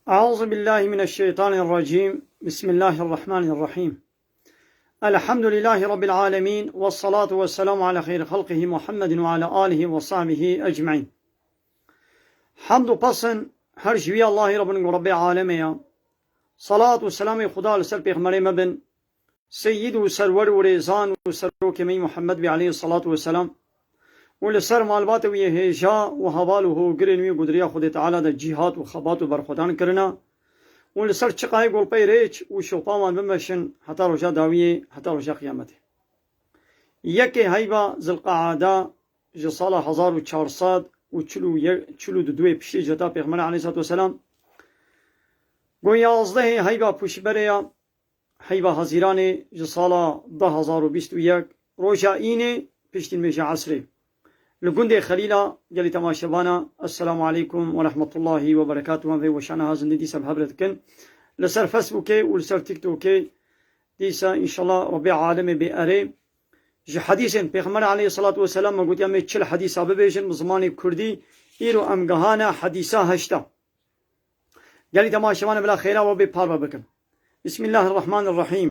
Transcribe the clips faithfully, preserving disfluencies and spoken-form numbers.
أعوذ بالله من الشيطان الرجيم. بسم الله الرحمن الرحيم. الحمد لله رب العالمين، والصلاة والسلام على خير خلقه محمد وعلى آله وصحبه أجمعين. Hamd û pesn her ji wî Allahî re bin ku Rebbê alemê ya. Salat û selamê Xuda li ser pêxmerê me bin. Seyyid û serwer û rêzan û serokê me yî Muhammed bî aleyhissalatu vesselam û li ser malbatê wî yê hêja û heval û hogirên wî ku di riya Xwedê Teala de cîhat û xebat û berxwedan kirina û li ser çiqayê golpey rêç û şopa wan bimeşin heta roja dawiyê, heta roja qiyametê. Yekê heyva Zilqeada ji sala hezar û çar sed û çil û yek, çil û du piştî ceta Pêxemberê aleyhissalatu vesselam, go yazdehê heyva pûşberê ya, heyva Hezîranê ji sala du hezar û bîst û yek, roja Înê piştî nimêja Esrê. Li gundê Xelîla gelî temaşevana, Esselamu aleykum ve rahmetullahi ve berekatuhu, em vê weşana hazin dîsa bi hev re dikin. Li ser Facebookê û li ser TikTokê dîsa înşallah Rebbê alemê bê erê. Ji hedîsên Pêxember aleyhissalatu vesselam me gotiya me çil hedîsa bibêjin bi zimanê kurdî, îro em gehana hedîsa heşta. Gelî temaşevana bila xêra we bê parve bikin. Bismillahirrahmanirrahîm.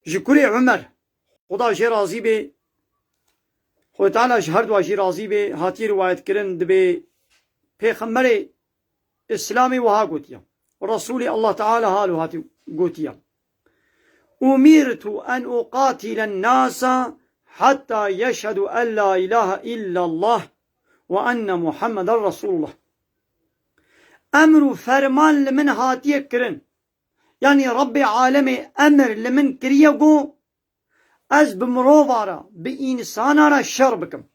Ji kurê Umer, Xuda jê razî bê, Xwedê Teala ji her dua jî razî bê, hatiye riwayet kirin, dibê Pêxemberê Îslamê wiha gotiya. Resûlê Allah Teala halo hatî gotiya. Umirtu en uqatile nasa hatta yeşhedu en la ilahe illallah ve enne Muhammeden Resulullah. Emr û ferman li min hatiye kirin. Yanî Rebbê alemê emir li min kiriye ku ez bi mirova re, bi însana re şer bikim.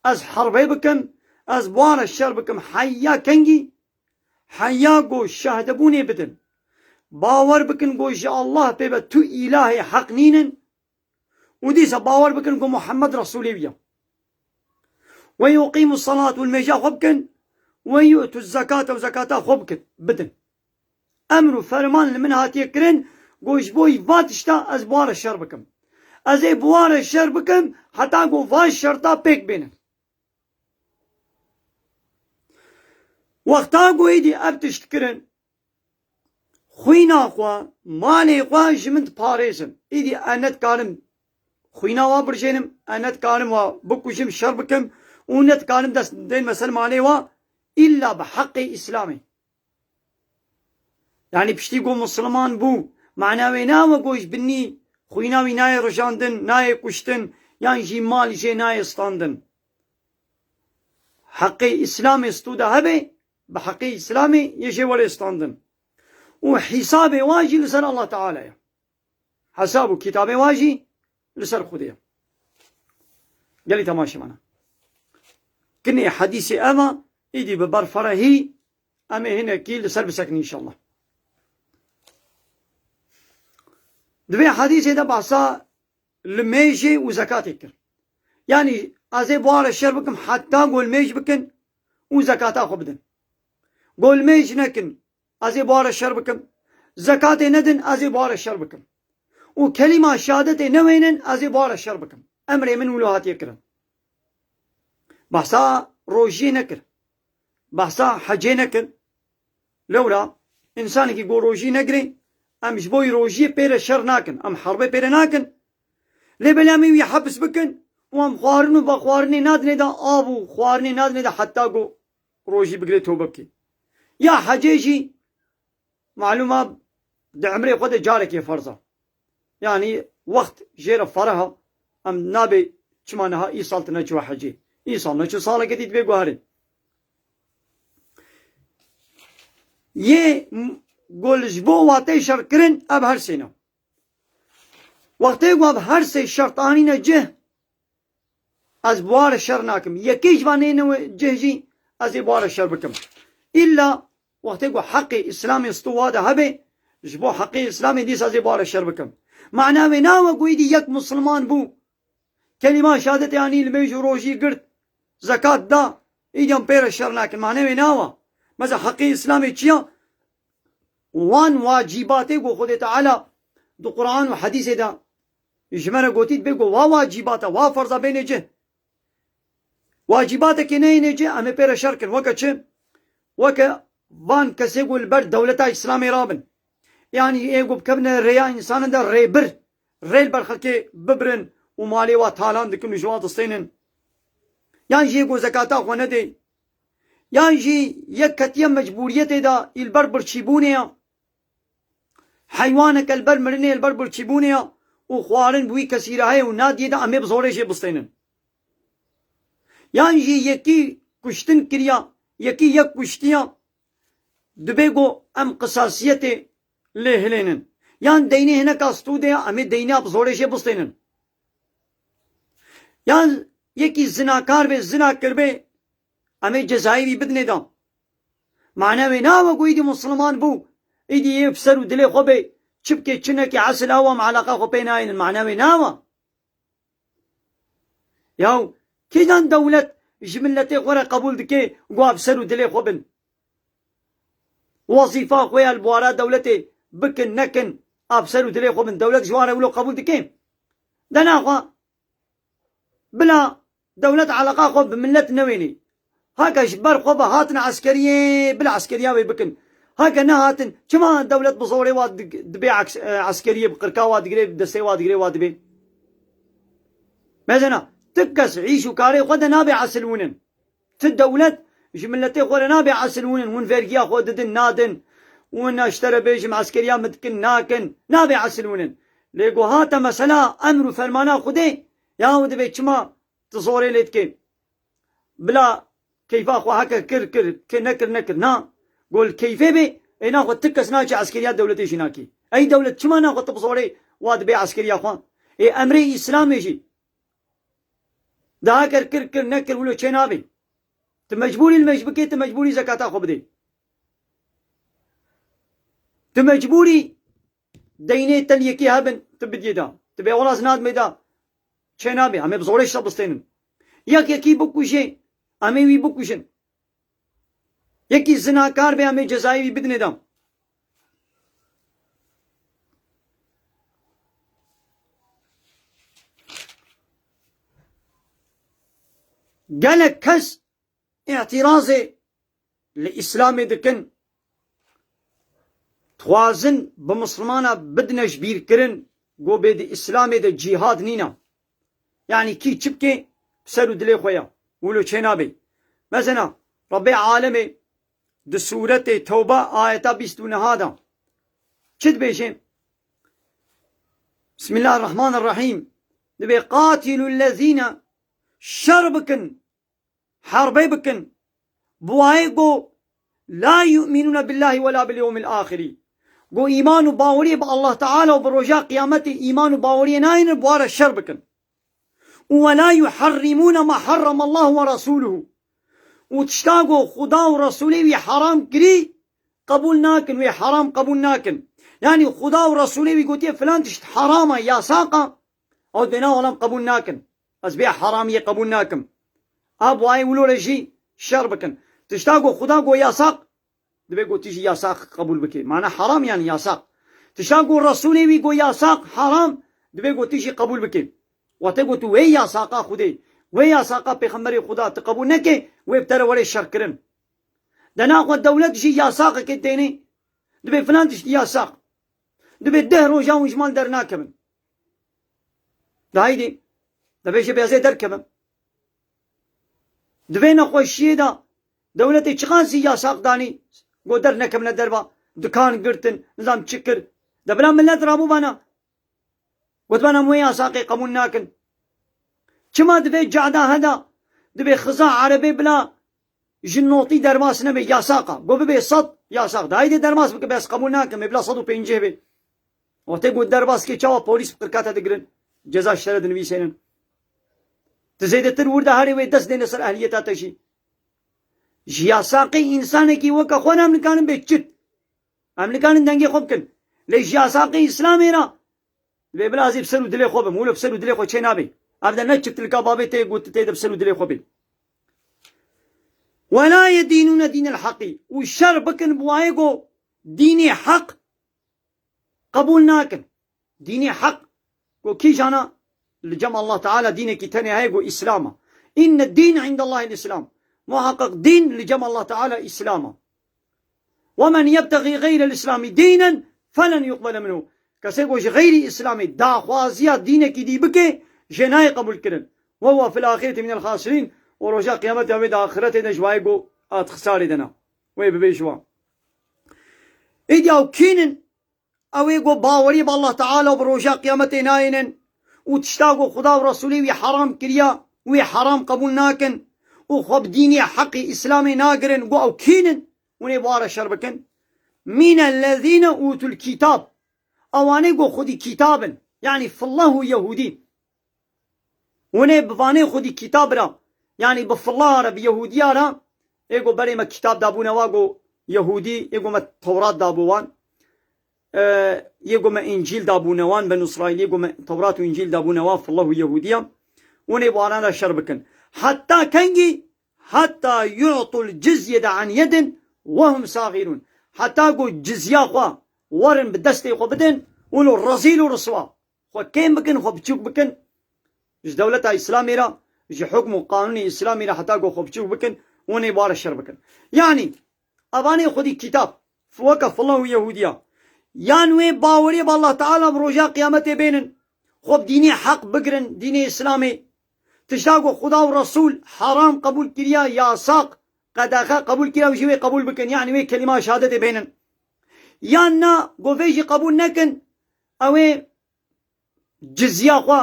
Ez herbê bikim, ez bi wan re şer bikim. Heya kengî? Heya ku şehdebûnê bidin. Bawer bikin ku ji Allah pê ve tu îlahê heq nînin. Û dîsa bawer bikin ku Muhammed Resûlê wî ye. Ve yuqîmu salat û nimêja xwe bikin, ve yu'tu zekate û zekata xwe bikin, bidin. Emr û ferman li min hatiye kirin, ku ji bo va tişta ez bi wan re şer bikim. Ez ê bi wan re şer bikim, heta ku va şerta pêk bênin. Wexta ku êdî ev tişt kirin, xwîna xwe, malê xwe ji min diparêzin. Îdî ez ne dikarim xwîna wa birjênim, ez ne dikarim wa bikujim, şer bikim û ne dikarim dest dên me ser malê wa, îlla bi heqê Îslamê. Yanî piştî ku Misliman bû, mana wê nawe ku ji binî xwîna wî nayê rijandin, nayê kuştin, yan jî mal jê nayê standin. Heqê Îslamê stû de hebe, bi heqê Îslamê yê jê were standin. Û hîsabê wan jî li ser Allah Teala ye. Hesab û kitabê wan jî li ser Xwedê ye. Gelî temaşevana. Kinê hedîsê eva, îdî bi berferehî em ê hinekî li ser bisekin înşallah. Di vê hedîsê de behsa limêjê û zekatê kir. Yanî ez ê bi wan re şer bikim heta ku limêj bikin û zekata xwe bidin. Ku limêj nekin, ez ê bi wan re şer bikim. Zekatê nedin, ez ê bi wan re şer bikim. Û kelîma şehadetê newênin, ez ê bi wan re şer bikim. Emrê min wilo hatiye kirin. Behsa rojiyê nekir. Behsa hecê nekir. Lewra, însanekî ku rojî negirê, em ji bo wî rojiyê pê re şer nakin, em herbê pê re nakin. Lê belê em ê wî hepis bikin û em xwarin û vexwarinê nadinê de, av û xwarinê nadinê de heta ku rojî bigirê, tobe bike. Ya hecê jî, malûm a, di emrê xwe de carekê ferz e. Yanî wext jê re fereh e, em nabê çima niha îsal tu neçiwe hecê. Îsal neçû, saleke dî divê guherê. Yê m-, ku li ji bo wateyê şer kirin, ev her sê ne. Wextê ku ev her sê şert anîne cih, ez bi wa re şer nakim. Yekê ji van neyne cih jî, ez ê bi wa re şer bikim. Îlla wextê ku heqê Îslamê stû wa de hebe, ji bo heqê Îslamê dîsa ez ê bi wa re şer bikim. Mana wê nawe ku êdî yek Musulman bû, kelîma şehadetê anî, limêj û rojî girt, zekat da, êdî em pê re şer nakin. Mana wê nawe. Mesela heqê Îslamê çi ya? Wan wacîbatê ku Xwedê Teala di Quran û hedîsê de ji me re gotî, dibê ku wa wacîbata, wa ferza bêne cih. Wacîbatekê neyêne cih, em ê pê re şer kin. Weke çi? weke van kesê ku li ber dewleta Îslamê rabin. Yanî ê ku bikevine rêya însanan de rêbir, rê li ber xelkê bibirin û malê wa talan dikin û ji wan distênin. Yan jî ê ku zekata xwe nedê. Yan jî yek ketiye mecbûriyetê de î li ber birçîbûnê ya. Heywaneke li ber mirinê, li ber birçîbûnê ya û xwarin bi wî kesî re heye û nadiyê de em ê bi zorê jê bistênin. Yan jî yekî kuştin kiriya, yekî yek kuştiya, dibê ku em qisasiyetê lê hilênin. Yan deynê hineka stûdê ya, em ê deyna bi zorê jê bistênin. Yan yekî zinakar bê, zina kiribê, em ê cezayê wî bidinê da. Mana wê nawe ku îdî Musliman bû, îdî yê bi ser û dilê xwe bê, çi bikê çi nekê, esil awa em eleqa xwe pê nayênin, mana wê nawe. Yaw, kîjan dewlet ji miletê xwe re qebûl dike ku a bi ser û dilê xwe bin? Wezîfa xwe ya li buhara dewletê bikin, nekin, a bi ser û dilê xwe bin. Dewlet ji wan re wilo qebûl dike? De naxwe. Bila dewlet eleqa xwe bi milet newênê. Heke ji ber xwe ve hatin eskeriyê, bila eskeriya wê bikin. Heke nehatin, çima dewlet bi zorê wa dig-, dibê aks-, e, eskeriyê bi qirka wa digirê, bi destê wa digirê wa dibê? Mezena, ti kes îş û karê xwe de nabe esil winin. Ti dewlet ji miletê xwe re nabe esil winin. Win vergiya xwe didin, nadin. Win ji te re bêjim eskeriya min dikin, nakin. Nabe esil winin. Lê ku hate mesela emr û fermana Xwedê, yaw dibê çima tu zorê lê dikê? Bila keyfa xwe heke kir, kir, kir, nekir, nekir. Na, go li keyfê bê, ê naxwe ti kes naçe eskeriya dewletê jî nakî. Ey dewlet çima naxwe tu bi zorê wa dibê eskeriya xwe? Ê emrê Îslamê jî. Daha kir, kir, kir, nekir, wilo çê nabê. Tu mecbûrî li mêj bikê, tu mecbûrî zekata xwe bidê. Tu mecbûrî deynê tel yekî hebin, tu bidiyê da. Tu bê wela zinat me da. Çê nabê, em ê bi zorê şe bistênin. Yek yekî bikujê, em ê wî bikujin. Yekî zinakar bê, em ê cezayê wî bidinê da. Gelek kes îtirazê li Îslamê dikin, dixwazin bi Mislimana bidine ji bîr kirin, go bê di Îslamê de cîhad nîne. Yanî kî çi bike, bi ser û dilê xwe ya. Wilo çê nabê. Mesela, Rebbê alemê di sûretê Tewba ayeta bîst û neh de çi dibêje? Bismillahirrahmanirrahîm. Dibê, "Qatilul lezîne", şer bikin, herbê bikin, bi wayê go, "La yu'minûne billâhi ve la bil yewmil âxirî." Go îman û baweriyê bi Allah Teala û bi roja qiyametê îman û baweriyê nayênin, bi wa re şer bikin. Û "ve la yuharrimûne ma harramallahu ve rasûluhu." Û tişta go Xuda û Resûlê wî heram kirî, qebûl nakin, wê heram qebûl nakin. Yanî Xuda û Resûlê wî gotiye filan tişt herama, yasaqa, ew dibê na, wela em qebûl nakin. Ez bê heramiyê qebûl nakim. A bi wayê wilo re jî şer bikin. Tişta go Xuda go yasaq, dibê go tu jî yasaq qebûl bikê. Mana heram yanî yasaq. Tişta go Resûlê wî go yasaq, heram, dibê go tu jî qebûl bikê. Wate go tu wê yasaqa Xwedê, wê yasaqa Pêxemberê Xuda tu qebûl nekê, wê bi te re were şerkirin. De naxwe dewlet jî yasaqekê tênê, dibê filan tişt yasaq. Dibê deh roja hûn ji mal dernakevin. De haydê, de bêje bê ez ê derkevim. Di vê nexweşiyê de dewletê çiqasî yasaq danî, got dernekevine derva, dikan girtin, nizam çi kir. De bila milet rabû vana, got vana em wê yasaqê qebûl nakin. Çima di vê cehda heda, dibê xiza erebê bila ji notî derbas nebe, yasaqa. Got bibê sed, yasaq. De haydê derbas bike, bes qebûl nakim, ê bila sed û pêncî be. Wextê got derbas ke, çawa polîs bi qirka te digirin, ceza ji te re dinivîsênin. Tu zêdetir wir de herê wê dest dêne ser ehliyeta te jî. Ji yasaqê însanekî weke xwe re em nikarin bê çit. Em nikarin dengê xwe bikin. Lê ji yasaqê Îslamê re dibê bila ez ê bi ser û dilê xwe bim. Wilo bi ser û dilê xwe çê nabê. Ev de ne çitilka babê tê got tê de bi ser û dilê xwe bê. Wela yedînûne dînel heqî. Û şer bikin bi wayê go dînê heq qebûl nakin. Dînê heq, ku kîjana li cem Allah Teala dînekî tenê heye, ku Îslam e. Înne dîn îndallahil Îslam. Muhaqqeq dîn li cem Allah Teala Îslam e. ومن يبتغي غير الإسلام دينا فلن يقبل منه. Kesê ku ji xeyrî Îslamê daxwaziya dînekî dî bike, jê nayê qebûl kirin. وهو في الآخرة من الخاسرين. Û roja qiyametê ew ê di axiretê de ji wayê ku a di xisarê de ne. Wê bibê ji wan. Êdî ew kîn in? Ew ê ku bawerî bi Allah Teala û bi roja qiyametê nayênin û tişta ku Xuda û Resûlê wî heram kiriya, wê heram qebûl nakin û xwe bi dînê heqî Îslamê nagirin, ku ew kîn in? Hûn ê bi wa re şer bikin. من الذين أوتوا الكتاب. Ewanê ku xwedî kitab in. Yanî fillah û Yehûdî. Hûn ê bi vanê xwedî kitab re, yanî bi fillah re, bi Yehûdiya re, ê ku berê me kitab dabûne wa ku Yehûdî, ê ku me Tewrat dabû wan, e, yê ku me Încîl dabûne wan, Benû Îsraîl, yê ku me Tewrat û Încîl dabûne wan, fillah û Yehûdiya, hûn ê bi wana re şer bikin. Heta kengî? حتى يعطوا الجزية عن يد وهم صاغرون. Heta ku cizya xwe werin bi destê xwe bidin, wilo rezîl û riswa. Xwe kêm bikin, xwe biçûk bikin. Ji dewleta Îslamê re, ji hukm û qanûnê Îslamê re heta ku xwe biçûk bikin, hûn ê bi wa re şer bikin. Yanî, evanê xwedî kitab, weke fillah û Yehûdiya, yan wê baweriyê bi Allah Teala bi roja qiyametê bênin, xwe bi dînê heq bigirin, dînê Îslamê. Tişta ku Xuda û Resûl heram qebûl kiriya, yasaq, qedexe qebûl kiriya, û jî wê qebûl bikin, yanî wê kelîma şehadetê bênin. Yan na, ku vê jî qebûl nekin, ew ê cizya xwe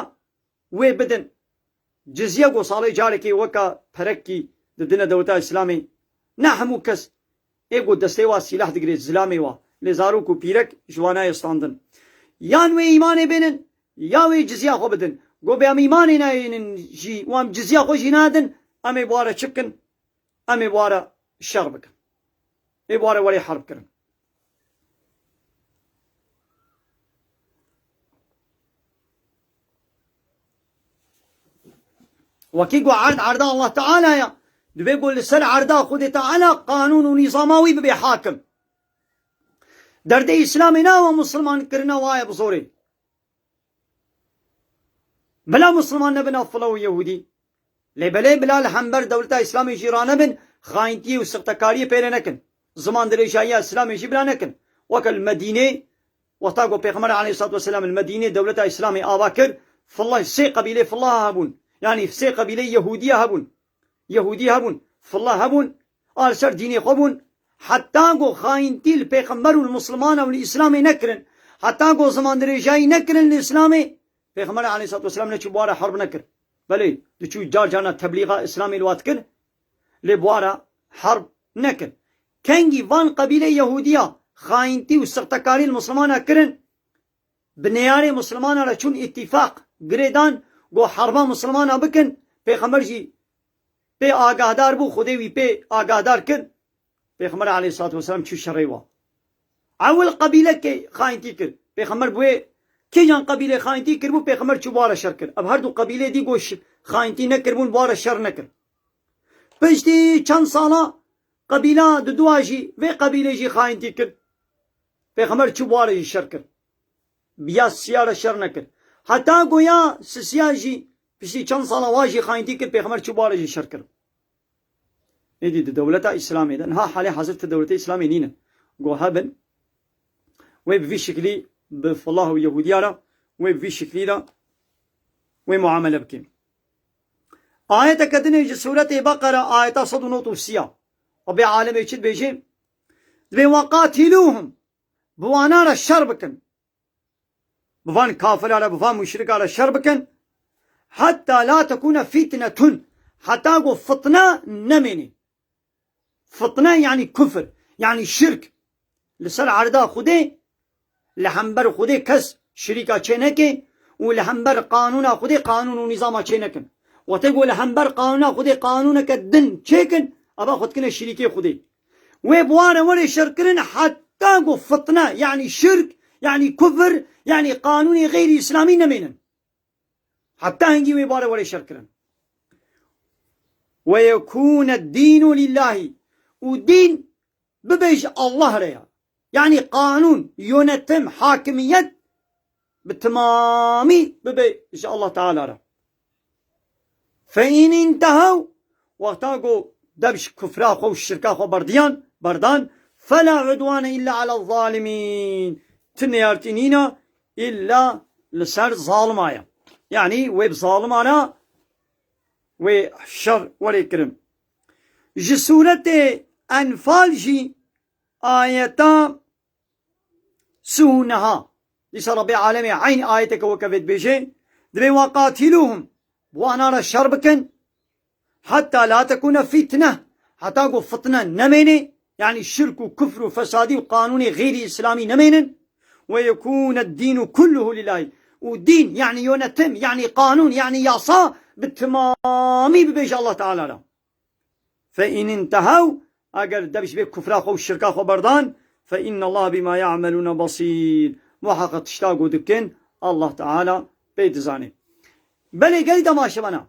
wê bidin. Cizye ku salê carekê weke perekî didine dewleta Îslamê. Ne hemû kes ê ku destê wa sîleh digire, zilamê wa, lê zarok û pîrek ji wa nayê standin. Yan wê îmanê bênin, ya wê cizya xwe bidin. Go bê em îmanê nayênin jî û em cizya xwe jî nadin, em ê bi wa re çi bikin? Em ê bi wa re şer bikin. Ê bi wa re werê herb kirin. Wekî ku erd erda Allah Teala ya, divê ku li ser erda Xwedê Teala qanûn û nîzama wî bibe hakim. Derdê Îslamê nawa Musulman kirina wa ye bi zorê. Bila Musulman nebin, ev fila û Yehûdî. Lê belê bila li hember dewleta Îslamê jî ranebin, xayintiyê û sixtekariyê pê re nekin. Ziman dirêjayiya Îslamê jî bila nekin. Weke li Medînê, wexta ku Pêxember aleyhissalatu vesselam li Medînê dewleta Îslamê ava kir, fillah sê qebîlê fillaha hebûn. Yanî sê qebîlê Yehûdiya hebûn. Yehûdî hebûn, fillah hebûn, a li ser dînê xwe bûn. Heta ku xayintî li Pêxember û li Muslimana û li Îslamê nekirin. Heta ku ziman dirêjayî nekirin li Îslamê, Pêxember aleyhissalatu vesselam neçû bi wa re herb nekir. Belê, diçû car carna teblîxa Îslamê li wa dikir, lê bi wa re herb nekir. Kengî van qebîlê Yehûdiya xayintî û sixtekarî li Muslimana kirin, bi neyarê Muslimana re çûn îtîfaq girê dan, got herba Muslimana bikin, Pêxember jî pê agahdar bû, Xwedê wî pê agahdar kir. Pêxember aleyhissalatu vesselam çû şerê wa. Ewil qebîlekê xayintî kir. Pêxember bi wê kîjan qebîlê xayintî kiribû, Pêxember çû bi wa re şer kir. Ev her du qebîlê dî ku ş-, xayintî nekirbûn, bi wa re şer nekir. Piştî çend sala qebîla didua jî, vê qebîlê jî xayintî kir. Pêxember çû bi wa re jî şer kir. Bi ya sisiya re şer nekir. Heta ku ya sisiya jî, piştî çend sala wa jî xayintî kir, Pêxember çû bi wa re jî şer kir. Êdî di dewleta Îslamê de, niha halê hazir ti dewletê Îslamê nîne. Go hebin, wê bi vî şiklî bi filah û Yehûdiya re, wê bi vî şiklî re wê muamele bike. Ayeteke din e ji Sûretê Beqere, ayeta sed û nod û sî ya. Rebê alemê çi dibêje? Dibê, "Weqatîlûhum." Bi wana re şer bikin. Bi van kafira re, bi van muşrika re şer bikin. "Hetta la tekûne fîtnetun." Heta ku fitne nemêne. Fitne yanî kufr, yanî şirk. Li ser erda Xwedê, li hember Xwedê kes şirîka çê neke û li hember qanûna Xwedê qanûn û nîzama çê nekin. Wextê ku li hember qanûna Xwedê qanûneke din çêkin, eva xwe dikine şirîkê Xwedê. Wê bi wa re were şerkirin heta ku fitne, yanî şirk, yanî kufr, yanî qanûnê xeyrî îslamî nemênin. Heta hingî wê bi wa re were şerkirin. "Ve yekûne dînu lillahî." Û dîn bibe ji Allah re ya. Yanî qanûn, yönetim, hakimiyet bi timamî bibe ji Allah Teala re. "Fe in întehew", wexta ku dev ji kufra xwe û şirka xwe berdiyan, berdan, فَلَا عُدْوَانَ إِلَّا عَلَى الظَّالِمِينَ. Ti neyartî nîne îlla li ser zalima ye. Yanî wê bi zalimana wê şer werê kirin. Ji sûretê Enfal jî ayeta sî û neha. Dîsa Rabbê Alemê eyn ayeteke weke vê dibêje, dibê وَقَاتِلُوهُمْ, bi wana re şer bikin, حَتَّى لَا تَكُونَ فِتْنَةٌ, heta ku fitne nemêne, yanî şirk û kufr û fesadî û qanûnê xeyrî îslamî nemênin, وَيَكُونَ الدِّينُ كُلُّهُ لِلّٰهِ, û dîn, yanî yönetim, yanî qanûn, yanî yasa bi timamî bibêje Allah Teala re. فَاِنْ اِنْتَهَوْا, eger dev ji vê kufra xwe û şirka xwe berdan, فَاِنَّ اللّٰهَ بِمَا يَعْمَلُونَ بَصِيرٌ. Muheqeq tişta ku dikin, Allah Teala pê dizane. Belê gelî temaşevana,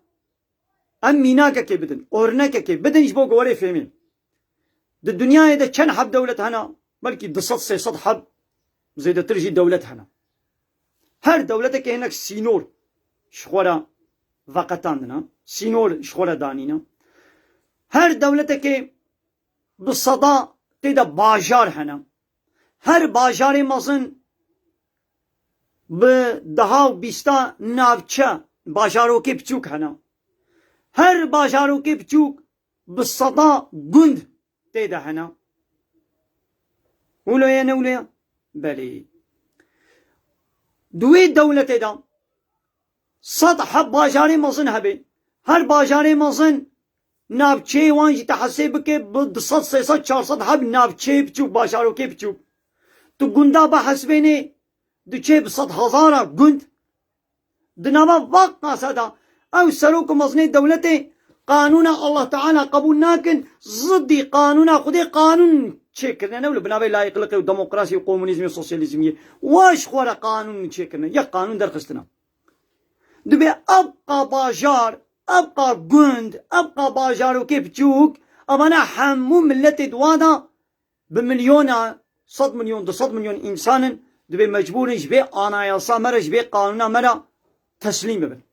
em mînakekê bidin, ornekekê bidin ji bo ku werê fêmê. Di dinyayê de çend heb dewlet hene? Belkî du sed sê sed heb zêdetir jî dewlet hene. Her dewletekê hinek sînor ji xwe re veqetandine, sînor ji xwe re danîne. Her dewletekê bi seda tê de bajar hene. Her bajarê mezin bi deha û bîsta navçe, bajarokê piçûk hene. Her bajarokê piçûk bi seda gund tê de hene. Wilo ye ne wilo ye? Belê. Di wê dewletê de sed heb bajarê mezin hebe. Her bajarê mezin navçeyê wan jî te hesê bike bi du sed, sê sed, çar sed heb navçeyê piçûk, bajarokê piçûk. Tu gunda bihesibênê diçe bi sed hezara gund. Di nava va qasa de ew serok û mezinê dewletê qanûna Allah Teala qebûl nakin, ziddî qanûna Xwedê qanûn çêkirine. Ne wilo bi navê layîqliqê û demokrasî û komunîzmê û sosyalîzmiyê. Wa ji xwe re qanûn çêkirine. Yek qanûn derxistine. Dibê evqa bajar, evqa gund, evqa bajarokê piçûk, evana hemû miletê di wa de bi milyona, sed milyon, du sed milyon însan in, dibê mecbûr in ji vê anayasa me re, ji vê qanûna me re teslîm bibin.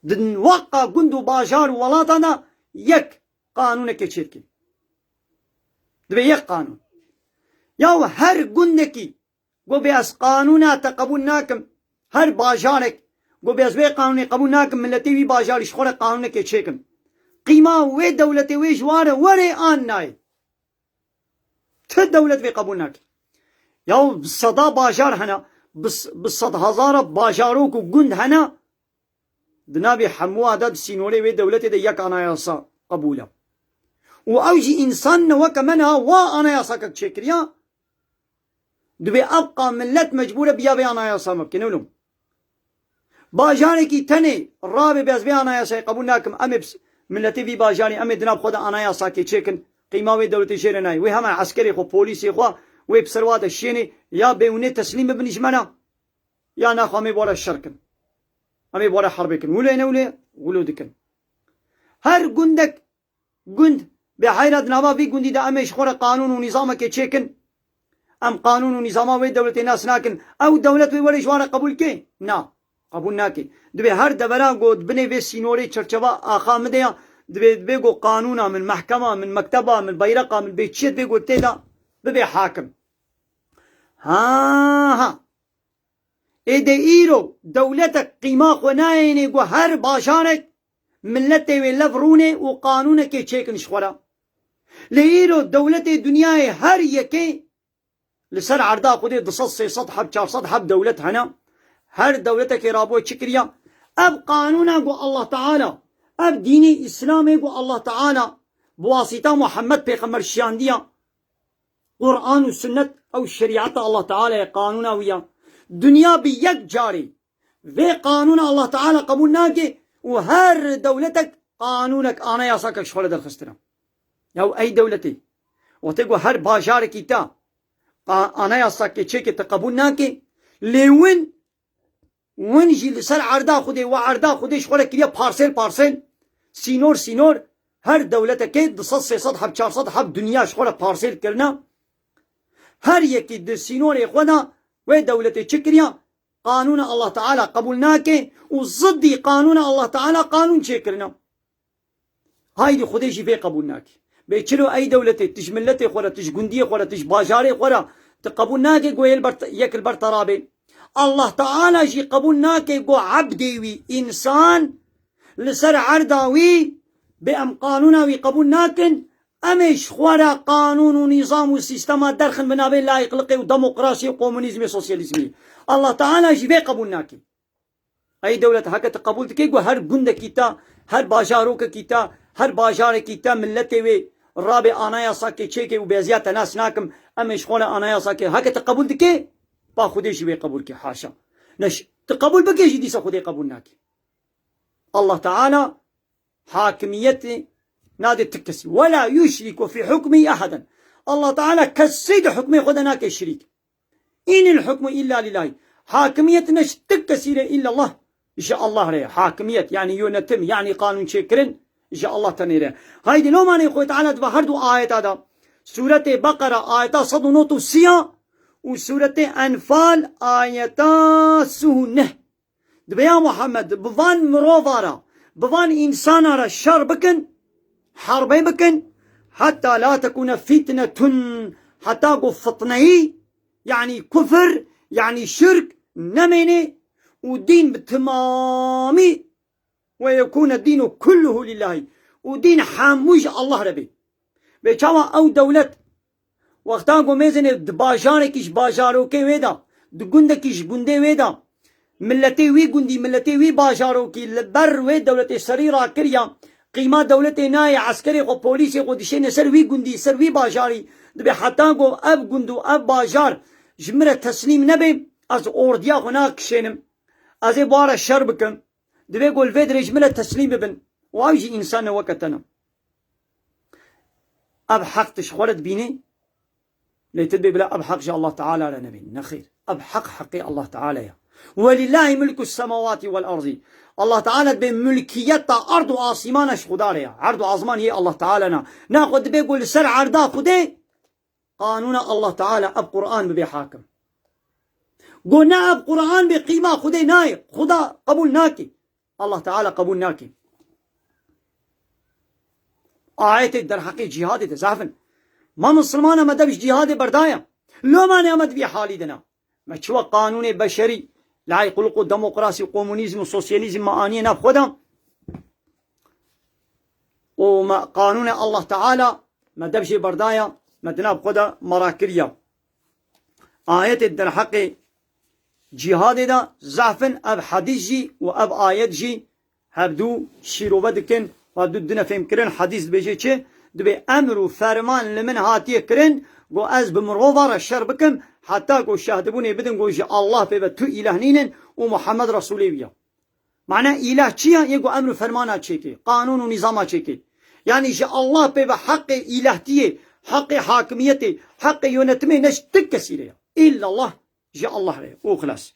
Di weqa gund û bajar û welatan de yek qanûnekê çêdikin. Dibê yek qanûn. Yaw her gundekî got bê ez qanûna te qebûl nakim, her bajarek got bê ez wê qanûnê qebûl nakim, miletê wî bajarî ji xwe re qanûnekê çêkin. Qîma wê dewletê wê ji wan re were an nayê. Ti dewlet vê qebûl nake. Yaw bi seda bajar hene, bi s-, bi sedhezara bajarok û gund hene, di navê hemû de di sînorê wê dewletê de yek anayasa qebûl e. Û ew jî însan ne weke me niha wa anayasakek çêkiriya, dibê evqa millet mecbûr e biya vê anayasa me bike. Ne wilo? Bajarekî tenê rabe bê ez vê anayasayê qebûl nakim, em ê bi s-, miletê vî bajarî, em ê di nav xwe de anayasakê çêkin, qîma wê dewletê jê re nayê. Wê hema eskerê xwe, polîsê xwe, wê bi ser wa de şênê, ya bê hûn ê teslîm bibin ji me re, ya naxwe em ê bi we re şer kin. Em ê bi we re herbê kin. Wilo ne wilo, wilo dikin. Her gundek gund bê heyra di nava vî gundî de em ê ji xwe re qanûn û nîzamekê çêkin. Em qanûn û nîzama wê dewletê nas nakin. Ew dewlet wê were ji wan re qebûl ke? Na. Qebûl nake. Dibê her devera ku di binê vê sînorê çerçeva axa min de ya, dibê, dibê ku qanûna min, mehkema min, mekteba min, beyreqa min, bê çiyê dibê ku tê de bibe hakim. Ha, ha. Êdî îro dewletek qîma xwe nayêne ku her bajarek miletê wê lev rûnê û qanûnekê çêkin ji xwe re. Lê îro dewletê dinyayê her yekê li ser erda Xwedê du sed, sê sed heb, çar sed heb dewlet hene. Her dewletekê rabûye çi kiriya? Ev qanûna ku Allah Teala, ev dînê Îslamê ku Allah Teala bi wasîta Muhammed Pêxember şiyandiya, Quran û Sunnet ew şerîeta Allah Teala ye, qanûna wî ya. Dinya bi yek carî vê qanûna Allah Teala qebûl nake û her dewletek qanûnek, anayasakek ji xwe re derxistine. Ya ey dewletê, wextê ku her bajarekî te qa-, anayasakê çêke te qebûl nake, lê win Win jî li ser erda Xwedê, we erda Xwedê ji xwe re kiriye parsêl parsêl, sînor sînor, her dewletekê du sed, sê sed heb, çar sed heb dinya ji xwe re parsêl kirine. Her yekî di sînorê xwe de wê dewletê çi kiriye? Qanûna Allah Teala qebûl nake û ziddî qanûna Allah Teala qanûn çêkirine. Haydî Xwedê jî vê qebûl nake. Bê çilo ey dewletê, tu ji miletê xwe re, tu ji gundiyê xwe re, tu ji bajarê xwe re, tu qebûl nake ku yek li ber, yek li ber te rabê. Allah Teala jî qebûl nake ku ebdê wî, însan, li ser erda wî, bê em qanûna wî qebûl nakin, em ê ji xwe re qanûn û nîzam û sîstema derxin bi navê layîqliqê û demokrasiyê û komunîzmê, sosyalîzmê. Allah Teala jî vê qebûl nake. Ey dewlet, heke tu qebûl dikê ku her gundekî te, her bajarokekî te, her bajarekî te, miletê wê rabe anayasakê çêke û beziya te nas nakim, em ê ji xwe re anayasakê. Heke tu qebûl dikê, pa Xwedê jî wê qebûl ke, haşa. Neş, tu qebûl bikê jî dîsa Xwedê qebûl nake. Allah Teala hakimiyetê nade ti kesî. Wela yuşriku fî hukmî ehaden. Allah Teala kesê di hukmê xwe de nake şirîk. Înil hukmu illa lillahi. Hakimiyet ne ji ti kesî re, illa Allah. Ji Allah re. Hakimiyet, yani yönetim, yani qanûn çêkirin, ji Allah tenê re. Haydi lomanê Xwê Teala dibe her du ayeta da. Sûretê Beqera ayeta sed û nod û sî ya û Sûretê Enfal ayeta sî û neh. Dibe ya Muhammed, bi van mirova re, bi van însana re şer bikin, herbê bikin, heta la tekûne fîtnetun, heta ku fitneyî, yanî kufir, yanî şirk, nemêne û dîn bi timamî, we yekûne dînu kulluhu lillahî, û dîn hemû ji Allah re bê. Bê çawa ew dewlet, wexta ku mêzêne di bajarekî ji bajarokê wê de, di gundekî ji gundê wê de, miletê wî gundî, miletê wî bajarokî li ber wê dewletê serî rakiriya, qîma dewletê nayê, eskerê xwe, polîsê xwe dişêne ser wî gundî, ser wî bajarî, dibê heta ku ev gund û ev bajar ji min re teslîm nebe, ez ordiya xwe nakişênim, ez ê bi wan re şer bikim. Divê ku li vê dirê ji min re teslîm bibin. Û ew jî însan ne weke te ne. Ev heq tu ji xwe re dibînî, lê tu dibê bila ev heq ji Allah Teala re nebîn. Nexêr. Ev heq heqê Allah Teala ye. Welillahî mulku semawatî wel erdî. Allah Teala dibê mulkiyeta erd û asîmana ji Xuda re ye. Erd û azman yê Allah Teala ne. Naxwe dibê ku li ser erda Xwedê qanûna Allah Teala, ev Quran bibe hakim. Go ne ev Quran bê qîma Xwedê nayê. Xuda qebûl nake. Allah Teala qebûl nake. Ayetê derheqê cîhadê de zafin. Ma misilmana me dev ji cîhadê berdaya. Lomane me di vî halî de ne. Me çi we qanûnê beşerî, layîquluk û demokrasî û komunîzm û sosyalîzm me aniye nav xwe de. Û me qanûnê Allah Teala me dev jê berdaya, me di nav xwe de me rakiriya. Ayetê derheqê cîhadê de zafin, ev hedîs jî û ev ayet jî hevdû şîrove dikin, hevdû dine fêmkirin. Hedîs dibêje çi? Dibê emr û ferman li min hatiye kirin, go ez bi mirova re şer bikim, heta ku şahdibûnê bidin, go ji Allah pê ve tu îlah nînin û Muhammed Resûlê wî ye. Mane îlah çi ye? Yê ku emr û fermana çêkê, qanûn û nîzama çêkê. Yanî ji Allah pê ve heqê îlahtiyê, heqê hakimiyetê, heqê yönetimê ne ji ti kesî re ye. Îllallah, ji Allah re ye. Û xilas.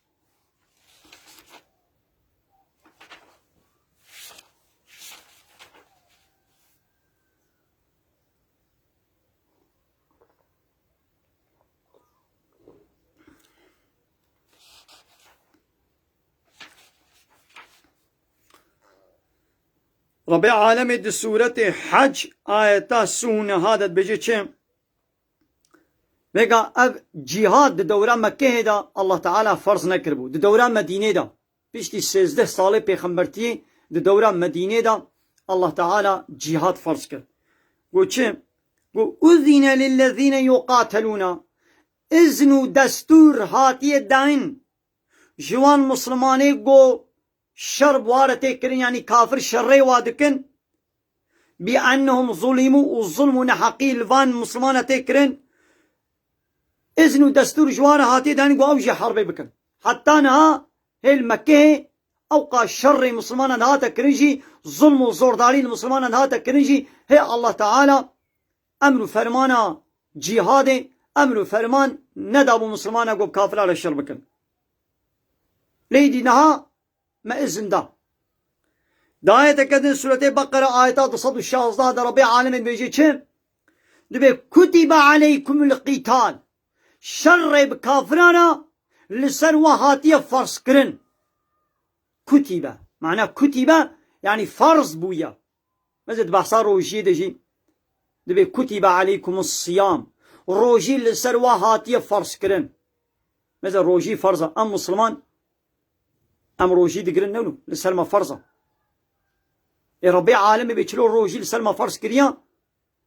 Rebê Alemê di sûretê Hec ayeta sî û neh de dibêje çi? Vêga ev cîhad di dewra Mekkehê de Allah Teala ferz nekiribû. Di dewra Medînê de, piştî sêzdeh salê pêxembertiyê, di dewra Medînê de Allah Teala cîhad ferz kir. Got çi? Got, "Uzîne lillezîne yuqatelûne." Izn û destûr hatiye dayîn ji wan mislimanê ku şer bi wa re tê kirin, yanî kafir şerê wa dikin, "bi ennehum zulîmû", û zulm û neheqî li van mislimana tê kirin, izn û destûr ji wan re hatiye dayîn ku ew jî herbê bikin. Heta niha hê li Mekkehê ewqa şerê mislimana dihate kirin jî, zulm û zordarî li mislimana dihate kirin jî, hê Allah Teala emr û fermana cîhadê, emr û ferman nedabû mislimana ku bi kafira re şer bikin. Lê dî niha me izin da. Di ayeteke din sûretê Beqere ayeta du sed û şazdeh de Rebê Alemê dibêje çi? Dibê, "Kutibe aleykumul qîtal." Şerê bi kafiran re li ser we hatiye ferz kirin. Kutibe. Mana kutibe, yanî ferz bûye. Mesela di behsa rojiyê de jî, Dibê kutibe aleykumus siyam. Rojî li ser wa hatiye ferz kirin. Mesela rojî ferz e. Em Musliman, em rojî digirin, ne wilo? Li ser me ferz e. Ê Rebbê alemê bê çilo rojî li ser me ferz kiriya?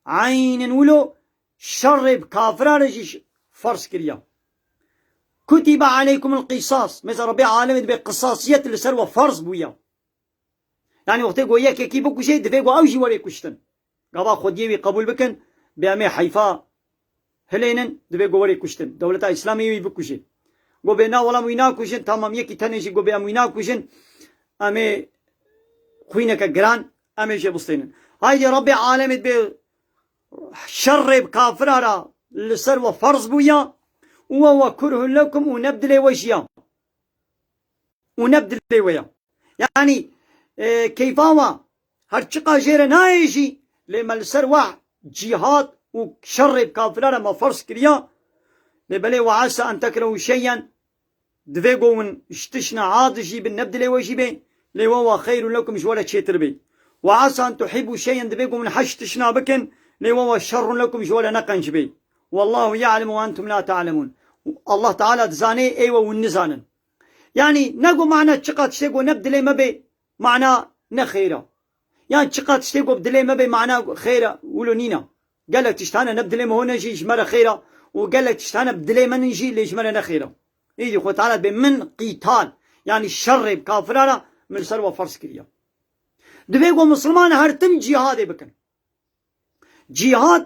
Eynen wilo şerê bi kafira re jî ş-, ferz kiriya. Kutibe aleykumul qisas. Mesela Rebbê alemê dibê qisasiyet li ser we ferz bûya. Yani wextê ku yekekî bikuje, divê ku ew jî were kuştin. Gava xwediyê wî qebûl bikin, bê em ê heyfa hilênin, divê ku were kuştin. Dewleta Îslamê wî bikuje. Ku bê na welam wî nakujin, tamam, yekî tenê jî ku bê em wî nakujin, em ê xwîneke giran, em ê jê bistênin. Haydê Rebbê alemê dibê şerê bi kafira re li ser we ferz bûya û we we kurhun lekum û ne bi dilê we jiya. Û ne bi dilê we ya. Yanî, e, keyfa we her çiqa jê re nayê jî, lê me li ser we cîhad û şerê bi kafira re me ferz kiriya. Lê belê, "Ve asa en tekrehu şey'en", divê ku hûn ji tişna a dijî bin, ne bi dilê we jî bê, lê "ve huve xeyrun lekum", ji we re çêtir bê. "Ve asa en tuhibbu şey'en", divê ku hûn hez ji tişna bikin, lê "ve huve şerrun lekum", ji we re ne qenc bê. "Wallahu ya'lemu ve entum la ta'lemun". Allah Teala dizanê, ê we hûn nizanin. Yanî ne ku mana çiqa tiştê ku ne bi dilê me bê, mana ne xêr e. Yan çiqa tiştê ku bi dilê me bê, mana xêr e, wilo nîne. Gelek tişt hene ne bi dilê me hone jî ji me re xêr e û gelek tişt hene bi dilê me nin jî lê ji me re ne xêr e. Îdî Xwe Teala dibê min qîtal, yanî şerê bi kafira re min li ser we ferz kiriye. Divê ku Misilman her tim cîhadê bikin. Cîhad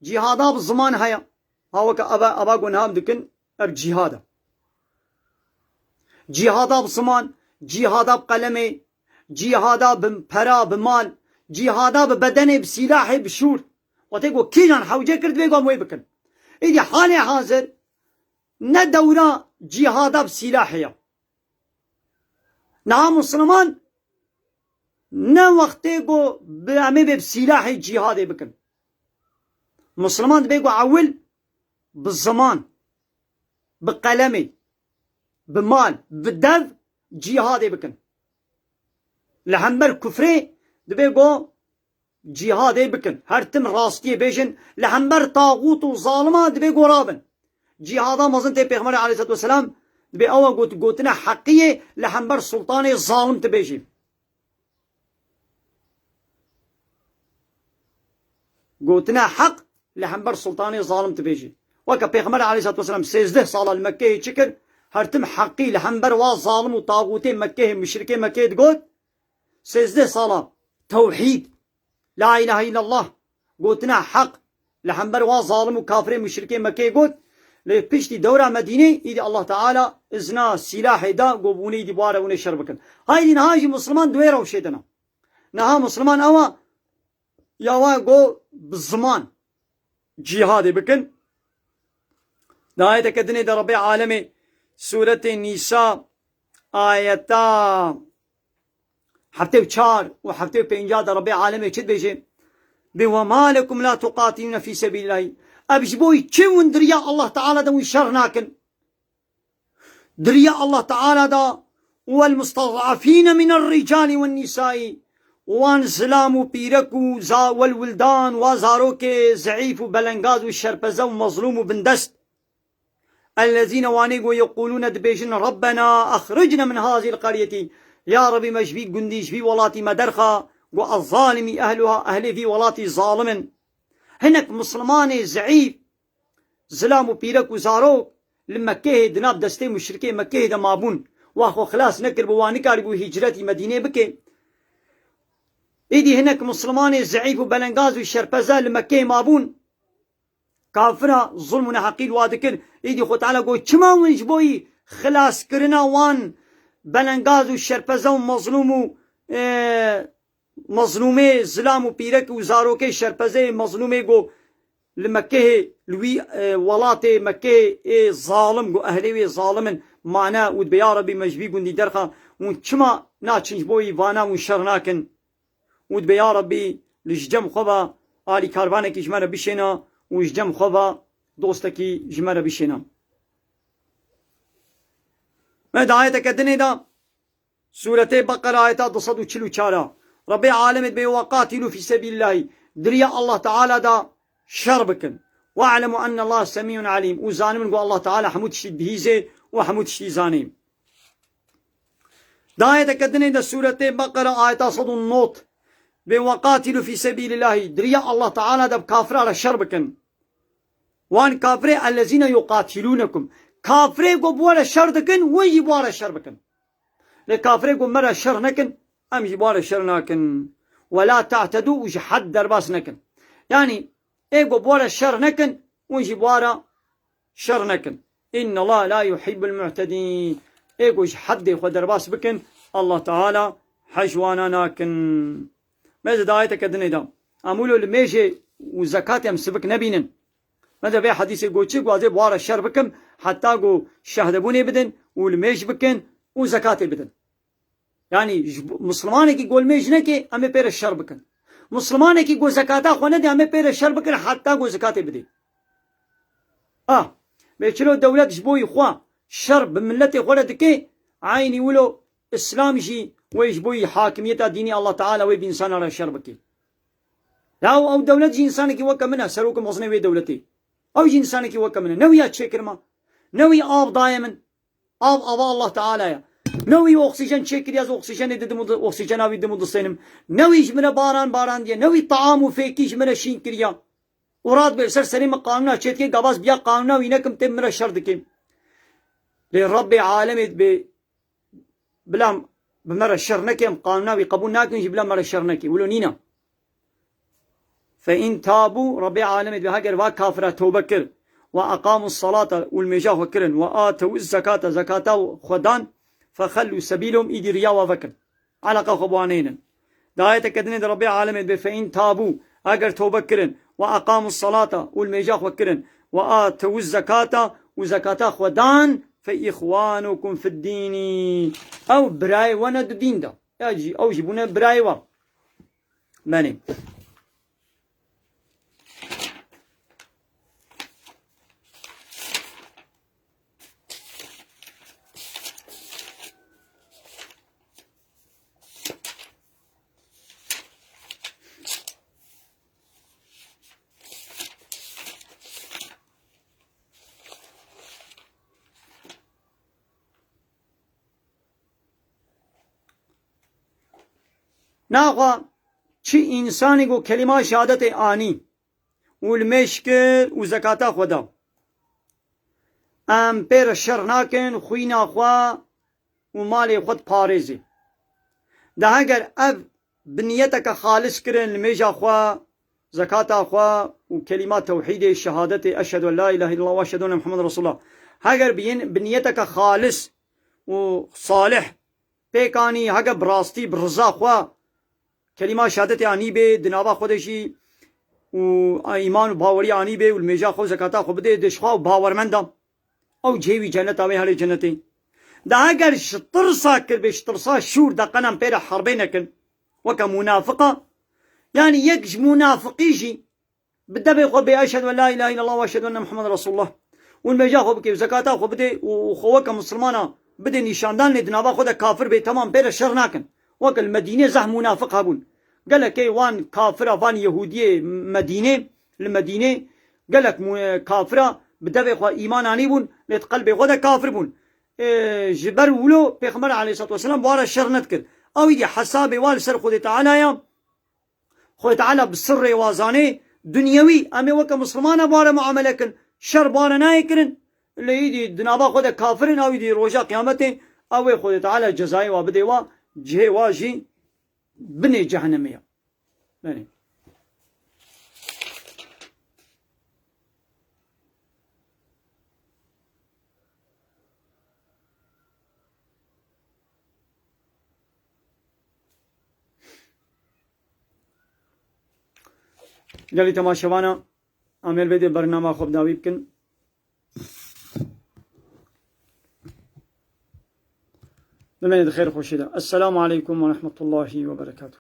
Cîhada bi ziman heye. Ha weke eva, eva ku niha em dikin, ev cîhad e. Cîhada bi ziman, cîhada bi qelemê, cîhada bi pera, bi mal, cîhada bi bedenê, bi sîlahê, bi şûr. Wextê ku kîjan hewce kir, divê ku em wê bikin. Îdî halê hazir ne dewra cîhada bi sîlahê ye. Niha Musliman ne wextê ku bi em ê bê bi sîlahê cîhadê bikin. Musliman dibê ku ewil bi ziman, bi qelemê, bi mal, bi dev cîhadê bikin. Li hember kufrê dibê ku cîhadê bikin. Her tim rastiyê bêjin, li hember taxût û zalima dibê ku rabin. Cîhada mezin tê Pêxemberê aleyhisselatu vesselam dibê ew e got-, gotina heqiyê li hember sultanê zalim tu bêjî. Gotina heq li hember sultanê zalim tu bêjî. Weke Pêxember aleyhisselatu vesselam sêzdeh sala li Mekkeyê çi kir? Her tim heqî li hember wa zalim û taxûtê Mekkeyê, muşrikê Mekkeyê digot. Sêzdeh sala tewhîd, la ilahe illallah, gotina heq li hember wa zalim û kafirê muşrikê Mekkeyê got. Lê piştî dewra Medînê, îdî Allah Teala izna sîlahê da, got hûnê îdî bi wa re hûnê şer bikin. Haydî niha jî Musliman di wê rewşê de ne. Niha Musliman ew e, ya wa go bi ziman cîhadê bikin. Di ayeteke dinê de Rebbê Alemê, Sûretê Nîsa, ayeta heftê û çar û heftê û pênc de Rebbê Alemê çi dibêje? Dê, "Ve ma lekum la tuqatilûne fî sebîlillahî." Ev ji bo çi hûn di riya Allah Teala de hûn şer nakin? Di riya Allah Teala de, "Wel mustez'afîne miner ricalî wen nîsaî", wan zilam û pîrek û za-, wel wildan, wa zarokê zeîf û belengaz û şerpeze û mezlûm û bindest. "Ellezîne", wanê ku "yeqûlûne", dibêjin, "Rabbena exricne min hazîl qaryetî", ya Rebbî, me ji vî gundî, ji vî welatî me derxa, ku "ezzalimî ehluha", ehlê vî welatî zalim in. Hinek Mislimanê zeîf, zilam û pîrek û zarok li Mekkehê di nav destê muşrikê Mekkehê de mabûn. Wa xwe xilas nekiribû, wa nikaribû hîcretî Medînê bike. Êdî hinek Mislimanê zeîf û belengaz û şerpeze li Mekkehê mabûn. Kafira zulm û neheqî li wa dikir. Êdî Xwe Teala got, "Çima hûn ji bo yî xilaskirina wan belengaz û şerpeze û mezlûm û, e, mezlûmê, zilam û pîrek û zarokê şerpezeyê mezlûmê go li Mekkehê, li wî, e, welatê Mekkehê ê zalim, go ehlê wê zalim in, mane û dibê, ya Rebbî, me ji vî gundî derxa, hûn çima naçin ji bo yî vana hûn şer nakin?" Û dibê, ya Rebbî, li ji cem xwe ve alîkarvanekî ji me re bişêne û ji cem xwe ve dostekî ji me re bişêne. Me di ayeteke dinê de, Sûretê Beqera, ayeta du sed û çil û çar a. Rebbê alemê dibê, "Ve qatilû fî sebîlillahî." di riya Allah Teala de şer bikin. We'lemu enne Allah semî'un alîm. Û zanibin ku Allah Teala hemû tiştî dihîzê û hemû tiştî zanê. Di ayeteke dinê de sûretê Beqere ayeta sed û nod bê, "Weqatilû fî sebîlillahî", di riya Allah Teala de bi kafira re şer bikin. Wan kafirê ellezîne yuqatilûnekum. Kafirê ku bi we re şer dikin, win jî bi we re şer bikin. Lê kafirê ku me re şer nekin, em jî bi we re şer nakin. "Ve la te'tedû", û ji hed derbas nekin. Yanî, ê ku bi we re şer nekin, hûn jî bi we re şer nekin. "Innallaha la yuhibbul mu'tedîn." Ê ku ji heddê xwe derbas bikin, Allah Teala hej wana nakin. Me di ayeteke dinê de. Em wilo li mêjê û zekatê em sivik nebînin. Me de vê hedîsê got çi, gwazê bi wa re şer bikim, heta ku şehdebûnê bidin û li mêj bikin û zekatê bidin. Yanî ji bo, mislimanekî ku li mêj neke, em ê pê re şer bikin. Mislimanekî ku zekata xwe nede, em ê pê re şer bikin, heta ku zekatê bidê. Ah, bê çilo dewlet ji bo xwe şer bi miletê xwe re dike, eynî wilo Îslam jî wê ji bo hakimiyeta dînî Allah Teala wê bi însana re şer bike. Ya ew dewlet jî însanekî weke min e, serok û mezinê wê dewletê. Ew jî însanekî weke min e. Ne wî ya çêkirma. Ne wî av daye min. Av, ava Allah Teala ya. Ne wî oksîjen çêkiriye, ez oksîjenê didim û di-, oksîjena wî dim û disênim. Ne wî ji min re baran barandiye. Ne wî taam û fêkî ji min re şîn kiriye. Û rat bê ser serê min qanûna çêdike, gavaz biya qanûna wî nekim, tê min re şer dike. Lê Rebbê alemê dibê bila bi me re şer neke, em qanûna wî qebûl nakin jî bila me re şer neke. Wilo nîne. Fe in tabû, Rebbê alemê dibê heger va kafira tewbe kir, ve eqamû salata, û li mêja xwe kirin, ve atew zekata, zekata xwe dan, fexellû sebîlehum, îdî riya wa vekin. Eleqa xwe bi wan neynin. Di ayeteke dinê de Rebbê alemê dibê, fe in tabû, eger tewbe kirin, ve eqamû salata, û li mêja xwe kirin, ve atew zekata, û zekata xwe dan, fe îxwanukum fid dînî. Ew birayê we ne di dîn de. Ya jî, ew jî bûne birayê we. Belê. Naxwe çi însanê ku kelîma şehadetê anî û li mêj kir û zekata xwe da, em pê re şer nakin, xwîna xwe û malê xwe diparêzê. De heger ev bi niyeteke xalis kirin, li mêja xwe, zekata xwe û kelîma tewhîdê, şehadetê, eşhedû en la îlahe îllallah ve eşhedû enne Muhammed Resûlullah. Heger bi yin-, bi niyeteke xalis û salih pêk anî, heger bi rastî, bi riza xwe kelîma şehadetê anî bê, di nava xwe de jî û îman û bawerî anî bê û li mêja xwe û zekata xwe bidê, di ji xwe û bawermenda. Ew cihê wî cenneta wê herê cennetê. De heger ji tirsa kir bê, ji tirsa şûr de qenem pê re herbê nekin. Weke munafiqa. Yanî yek ji munafiqî jî bi devê xwe bê eşhedû en la îlahe îllallah ve eşhedû enne Muhammed Resûlullah. Û mêja xwe bike, zekata xwe bidê û xwe weke misilmana bidê nîşandan, lê di nava xwe de kafir bê, temam pê re şer nakin. Weke li Medînê zehf munafiq hebûn. Gelekê wan kafira, van Yehûdiyê Medînê, li Medînê gelek mu-, kafira bi devê xwe îman anîbûn, lê di qelbê xwe de kafir bûn. Ê, ji ber wilo Pêxember aleyhissalatu vesselam bi wan re şer nedikir. Ew îdî hesabê wan li ser Xwedê Teala ya. Xwedê Teala bi sirrê wa zanê, dunyewî, em ê weke misilmana bi wan re muamele kin. Şer bi wan re nayê kirin. Lê îdî di nava xwe de kafir in, ew îdî roja qiyametê, ew ê Xwedê Teala cezayê wa bidê wa, cihê wa jî binê cehennemê ya. Belê. Gelî temaşevana, em ê li vê dê bernama xwe bi dawî bikin. Bimîne di xêr xweşî de. Esselamu aleykum ve rahmetullahi ve berekatuhu.